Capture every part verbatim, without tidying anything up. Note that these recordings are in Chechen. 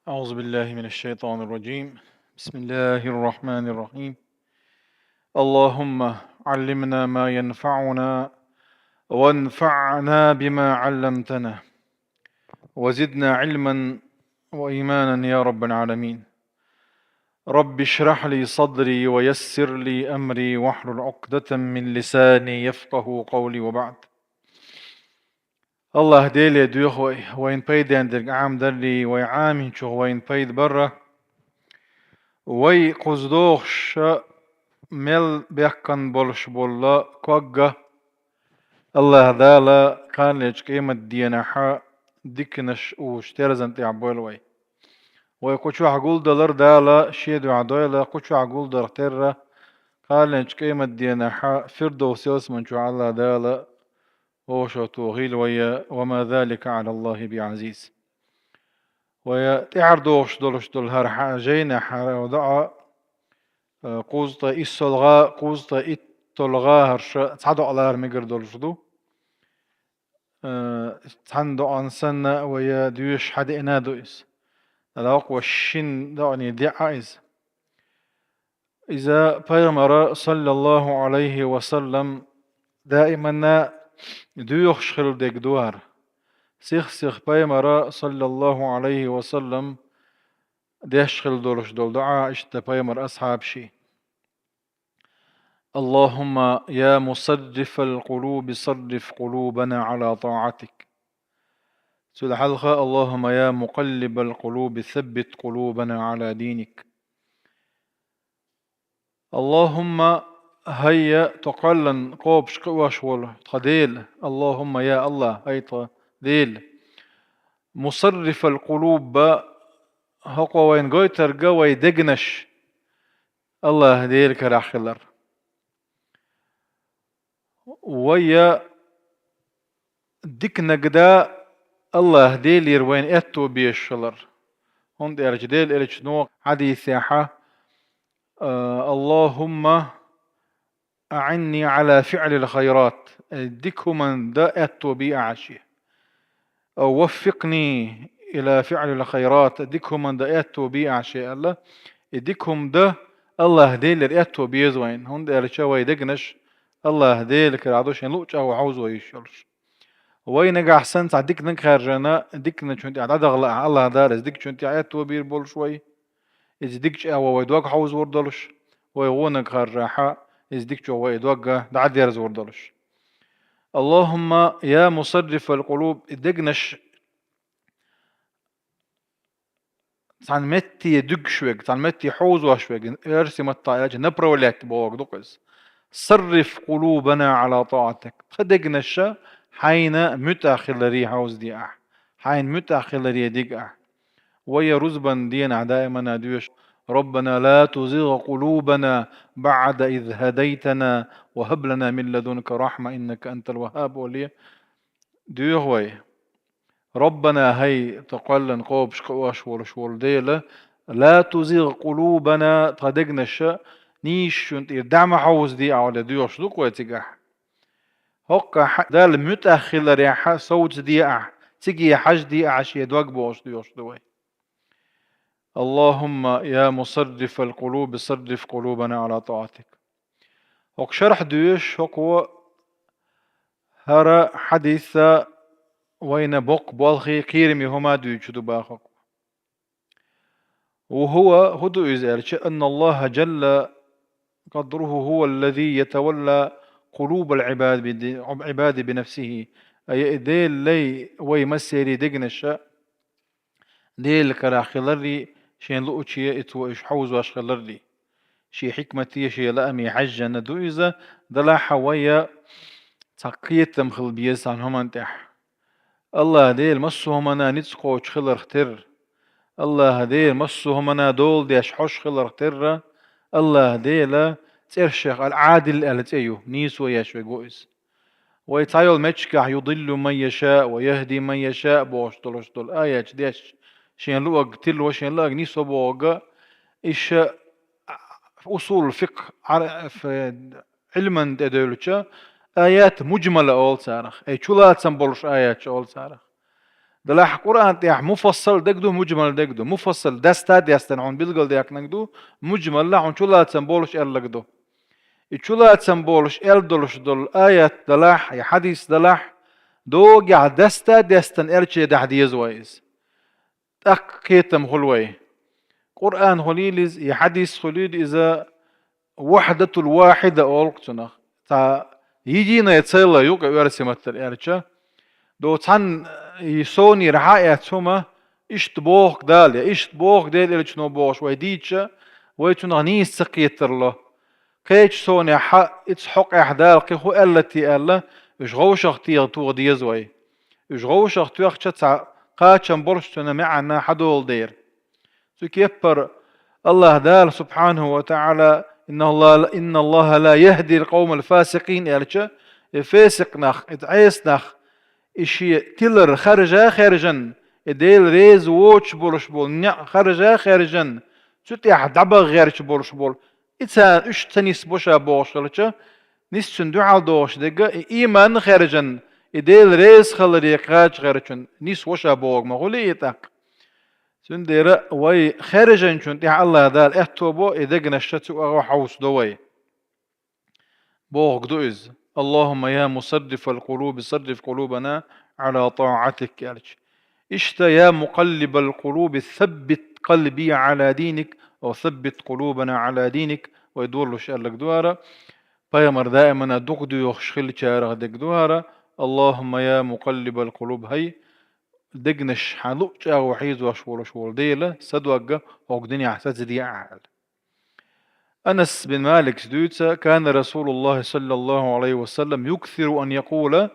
أعوذ بالله من الشيطان الرجيم. بسم الله الرحمن الرحيم. اللهم علمنا ما ينفعنا وانفعنا بما علمتنا وزدنا علما وإيمانا يا رب العالمين. رب اشرح لي صدري ويسر لي أمري واحلل عقدة من لساني يفقه قولي وبعد. Аллаха Деле доьху вай, вайна пайденна дерг Ӏамадаррий, вай Ӏамийначух вайна пайда барра. Вай кхуза дохуш мел баьккхина болуш болу ког а Аллаха Дала кхана лечу къематдийнахь диканаш узуш терзан тӀехь бойла вай. Вай кху чохь гулдалар Дала Шен дуьхьа дойла, кху чохь гулдарх терра кхана лечу къематдийнахь Фирдовс ялсаман чохь Аллаха Дала вовшахтохийла вай, وما ذلك على الله بعزيز. Вай тӀаьхьара дохуш долуш долу хӀара хьан жайнахь хӀара доӀа, э, кхузткъе иссолгӀа, кхузткъе иттолгӀа хӀорш цхьа доӀа лара мегар долуш ду. Э, цхьана доӀан санна вай доьшуш хьадеана а ду иза. Дала ваккха шина доӀане деа иза. Иза пайхамара, саллаллаху Ӏалайхи ва саллам, даиманна доьхуш хилла дерг ду хӀара. Сих-сих пайхамара, саллаллаху Ӏалайхи ва саллам, деш хилла долуш долу доӀа иштта пайхамар асхьабаший. اللهم يا مصرف القلوب صرف قلوبنا على طاعتك. Цул хьалха, اللهم يا مقلب القلوب ثبت قلوبنا على دينك. اللهم, хӀай тхо кхоьллина къобаш кхиош волу тхан Дела, اللهم, я АллахӀ, хӀай тхан Дела, مصرف القلوب, хӀокхо вайна гойтарг а вай дегнаш АллахӀ Делан карахь хилар. Вай диканиг дан АллахӀ Делера вайна аьтто безаш хилар. ХӀунда аьлча Делан Элчано хьадийсехь, а, اللهم أعني على فعل الخيرات, дика хӀуманна дан аьтто бе ахь шен. أو وفقني إلى فعل الخيرات, дика хӀуманна дан аьтто бе ахь шен аьлла. И дика хӀума дан АллахӀ Делера аьтто беза вайна, хӀунда аьлча вай дегнаш АллахӀ Делан карахь ду, шен луъу чӀагӀо хьовзо йиш йолуш. Вай нагахь санна цхьа диканиг хаьржина, диканачун тӀехь дӀадахалахь, АллахӀ Дала иза дикачун тӀехь аьтто бийр болуш вай. Иза дика чӀагӀо вай дог хьовзор долуш, вай вониг харжахь, иза дика чӀагӀо вай дог дӀадерзор долуш. اللهم يا مصرف القلوب, и дегнаш цхьана метте дуьгуш верг, цхьана метте хьовзош верг, оьрсийн маттахь аьлча направлять бохург ду-кх иза. صرف قلوبنا على طاعتك. Тхан дегнаш хьайна муьтӀахь хиларе хьовзаде ахь, хьайна муьтӀахь хиларе дига ахь. Вай рузбан денахь даиманна доьшу: ربنا لا تزغ قلوبنا بعد إذ هديتنا وهب لنا من لدنك رحمة إنك أنت الوهاب олий, доьху вай. ربنا, хӀай тхан кхоьллина къобаш кхиош волуш волу Дела, لا تزغ قلوبنا, тхан дегнаш нийсачун тӀера дӀа ма хьовзаде ахь олий доьхуш ду-кх вай цигахь. ХӀокхахь Далла муьтӀахь хиларехь совцаде ахь, циге хьажаде ахь шен дог бохуш доьхуш ду вай. اللهم يا مصرف القلوب صرف قلوبنا على طاعتك. ХӀокху шархь доьшуш, хӀокхо хӀара хьадис вайна боккха болх а, кхераме хӀума а дуьйцуш ду боху хӀокхо. وهو, хӀун ду иза аьлча, أن الله جل قدره هو الذي يتولى قلوب العباد بد-, عباد بنفسه. Ай, Дела лай вай массеран дегнаш Делан карахь хиларрий, шен лууче и цо уьш хьовзош хиларрий. Шен хьикмате, шен лааме хьаьжжина ду иза, делахь а вай цхьа кхетам хила беза цхьана хӀуманна тӀехь. АллахӀ Дела массо а хӀуманна ницкъ кхочуш хиларх терра, АллахӀ Дела массо а хӀуманна дола деш хьожуш хиларх терра, АллахӀ Дела цӀершех ал-Ӏадил аьлла цӀе ю, нийсо еш верг ву иза. Вай цхьайолу меттигехь يضل من يشاء ويهدي من يشاء бохуш долуш долу аяташ дешча, шен луъург тилла, шен луъург нисо бохург, иштта усулул фикъхӀ, Ӏар-, ф-, Ӏилманна тӀедевлча, аят муджмала олу царах, ай чулацам болуш аяташ олу царах. Делахь Къуръан тӀехь муфассал дег ду, муджмал дег ду. Муфассал даста дестан хьуна билгалдаьккхинарг ду, муджмалла хьуна чулацам болуш аьлларг ду. И чулацам болуш аьлла долуш долу аят далахь, я хьадис далахь, догехь даста дестан аьлча дехьа деза вай иза. ТӀаккха кхетам хуьлу вай. Къуръан хуьлийла иза, я хьадис хуьлийла иза, вахьдатул вахьида олу цунах. Цхьа единая целая юкъа оьрсийн маттара аьлча. До цхьанна и сонера хьа а эцна хӀума, иштта боху Дала, я иштта боху Делан элчано бохуш вай дийча, вай цунах нийса ца кхетарло. Кхечу сонехь хьа, ица хьокъехь Дала кхин хӀун аьлла те аьлла, уьш гӀовшах теха тоха деза вай. Уьш гӀовшах тоьхча цхьа кхачам болуш цуьнан маьӀна хьадолу дера. Цу кеппара Аллаха Дала субхьанаху ва таӀала: «Инна Аллаха, инна Аллаха ла яхди ал-къавма ал-фасикъин», аьлча, и фасикъ нах, и Ӏеса нах, и шен тилар харжа хаьржина, и Дела реза воцуш болуш болу неӀ харжа хаьржина, цу тӀехь дӀабаха гӀерташ болуш болу, и цара уьш ца нисбо ша бохуш хилча, нис цуьнан дуьхьал дохуш дерг, и ийманна хаьржина, и Дела реза хиларе кхача гӀертачун нисво ша бохург ма хуьлий и тӀаккха. Цундела вай хаьржинчун тӀехь Аллаха Дала аьтто бо, и дегнаш ша цу агӀо хьовсадо вай. Бохург ду иза: «Аллахумма я мусаррифал къулуби, сарриф къулубана Ӏала тӀаӀатик», аьлча. Иштта: «Я мукъаллибал къулуби, саббит къалби Ӏала диник, ва саббит къулубана Ӏала диник», вай долуш аьлларг ду хӀара, пайхамар даимана дукха доьхуш хиллачарах дерг ду хӀара: «Аллахумма я мукъаллибал къулуб», хӀай, дегнаш хьан луъу чӀагӀо хьийзош волуш волу Дела, сан дог хӀокху динехь сацаде ахьа аьлла. Анас бин Маликс дуьйцу: «Кана Расулуллахи саллаллаху Ӏалайхи ва саллам юксиру ан якъула: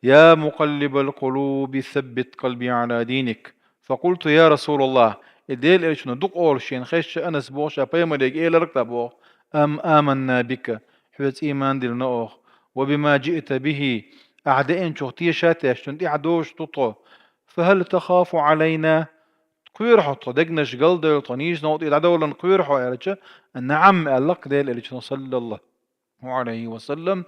я мукъаллибал къулуби, саббит къалби Ӏала диник». Факъулту: «Я Расулаллах», и Делан элчано дукха олуш шена хезча, Анас боху, ша пайхамаре элира-кх боху: «Ам аманна бика, хьоьца ийман диллина оха, ва бима жиъта бихи, ахьа деанчух теша а тешна, цунна тӀаьхьа дозуш ду тхо. Фахал тахафу Ӏалайна, кхоьру хьо тхо, дегнаш галдойла тхо, нийса новкъа тӀе дӀадовларна кхоьру хьо?» аьлча, «Наам», аьлла-кх Делан элчано, саллаллаху Ӏалайхи ва саллам: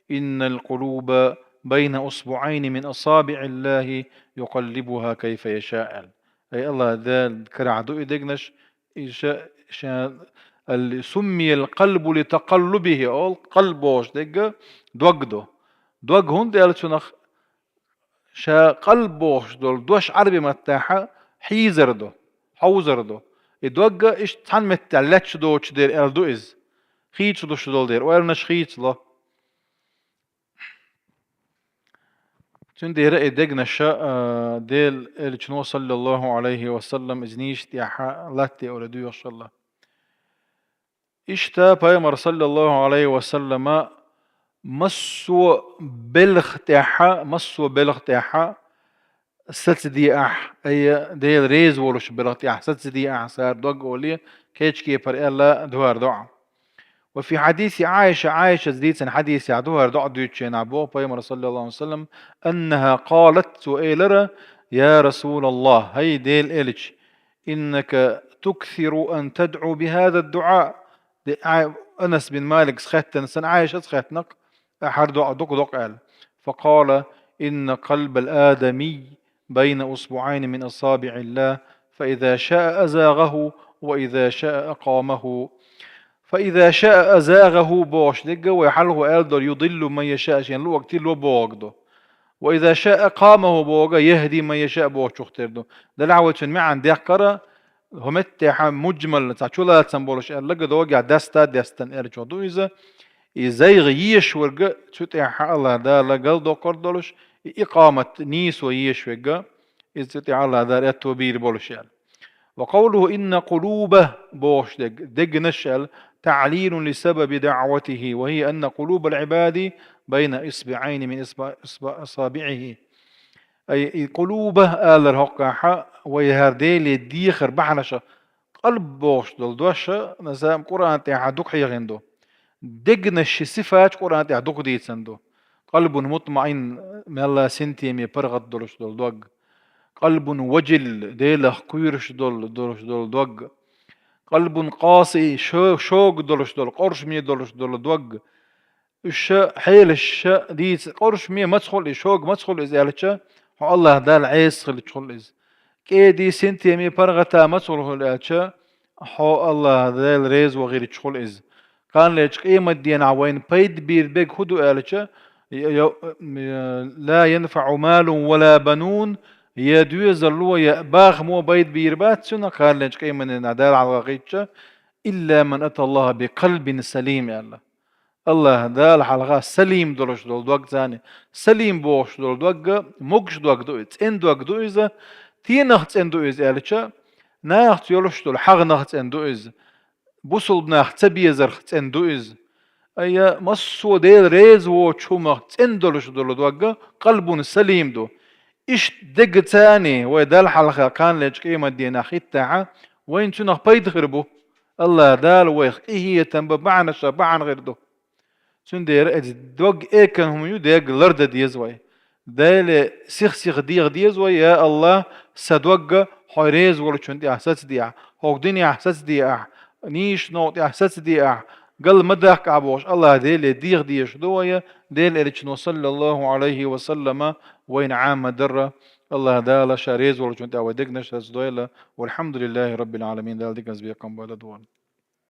«Иннал къулуба байна усбуӀайни мин асабиӀиллахи юкъаллибуха кайфа яша», аьлла. Ай, Аллах Дала карахь ду и дегнаш, и ша, ша, ал-, суммиял къалбу ли такъаллубихи, ол къалб бохуш дерг дог ду. Дог хӀунда аьлла цунах? Ша къалб бохуш долу дош Ӏарби маттахь хьийзар ду, хьовзар ду. И дог иштта цхьана меттехь лаьтташ доцуш дера аьлла ду иза. Хийцалуш долу дера, ойланаш хийцало. Цундела и дегнаш, а, Делан элчано, саллаллаху Ӏалайхи ва саллам, иза нийса тӀехь латте олий доьхуш хилла. Иштта пайхамар, саллаллаху Ӏалайхи ва саллама, массо белха тӀехь, массо белха тӀехь сацаде ахь, ай, Дела реза волуш белха тӀехь сацаде ахь, сара дог олий, кхечу кепара аьлла ду хӀара доӀа. Ва фи хьадиси Ӏайша, Ӏайшас дийцина хьадисехь ду хӀара доӀа дуьйцучу хенахь боху пайхамар, саллаллаху Ӏалайхи ва саллам: «Аннаха къалат», цо элира: «Я Расулаллах, хӀай Делан элча, иннака туксиру ан тадъу бихаза дуӀа». Де, Ай-, Анас бин Маликс хаьттина санна, Ӏайшас хаьттина-кх хӀара доӀа дукха докъу аьлла. Факъала: «Инна къалбал адамий байна усбуӀайни мин асабиӀиллах, фаиза шаа азагӀаху, ва иза шаа акъамаху». «Фаиза шаа азагӀаху» бохуш дерг вай хьалха аьлла долу «юдиллу ман яшаа», шен луъург тилла бохург ду. «Ва иза шаа акъамаху» бохург «яхди ман яшаа» бохучух тера ду. Делахь вай цуьнан маьӀна деккхара, хӀу меттехь муджмал, цхьа чулацам болуш аьлларг, догехь даста дестан аьллачух ду иза. И зайгӀа езаш верг, цу тӀехь Аллах Дала галдоккхур долуш, и икъамат нийсо езаш верг, иза цу тӀехь Аллах Дала аьтто бийр болуш аьлла. «Ва къавлуху инна къулуба» бохуш дерг, дегнаш аьлла, «таълилун ли сабаби даъватихи, ва хия анна къулубал Ӏибади байна исбиӀайни мин исба-, исба-, асабиӀихи». Ай, и къулуба алар хӀокхахь, вай хӀара Деле дехар бахьанаш, къалб бохуш долу дош, назам Къуръан тӀехь дукха хьехина ду. Дегнаш ши сифаташ Къуръан тӀехь дукха дийцина ду. Къалбун мутмаин, мелла синтеме паргӀат долуш долу дог. Къалбун важил, Делах кхоьруш долу, долуш долу дог. Къалбун къаси, шо-, шога долуш долу, къоршаме долуш долу дог. Уьш хьелаш дийца, къоршаме мацахула иза, шога мацахула иза аьлча, хьо Аллаха Дала Ӏеса хилча хуьлу иза. КӀеди, синтеми, паргӀата мацалла хуьлу аьлча, хьо Аллаха Дала реза вахилча хуьлу иза. Кханалерчу къематдийнахь вайна пайда бийр берг хӀун ду аьлча, я, я, я, ла янфаӀу малун ва ла банун, я доьзало, я бахамо пайда бийр бац цунах, кханалерчу къематдийнахь Дала хьалха хӀиттича, илла ман ата Аллаха би къалбин салим аьлла. Аллаха Дала хьалха салим долуш долу дог царна, салим бохуш долу догга, могуш дог ду иза, цӀена дог ду иза, тенах цӀена ду иза аьлча, нахаца йолуш долу хьагӀнах цӀена ду иза, бусулба нах ца безарх цӀена ду иза. Айя, массо а Дела реза воцучу хӀумах цӀена долуш долу догга къалбун салим ду. Иштта дега царна вай Далла хьалха кханалерчу къематдийнахь хӀиттахьа, вайна цунах пайда хир бу. Аллаха Дала вайх къинхетам бан бахьанаш бахьана хир ду. Цундела иза дог экан хӀума ю, дега лардан деза вай. Деле сих-сиха деха деза вай, я Аллах, сан догга хьо реза волчун тӀехь сацадехьа, хӀокху динехь сацадеахь, нийсачу новкъа тӀехь сацадеахь, гал ма даккхахь бохуш, Аллаха Деле деха дезаш ду вай, Делан Элчано, саллаллаху Ӏалайхи ва саллама, вайна Ӏамадарра. Аллаха Дала ша реза волчун тӀехь вай дегнаш сацадойла. Валхьамдулиллахи раббил Ӏаламин. Дала диканца бекхам бойла догӀу.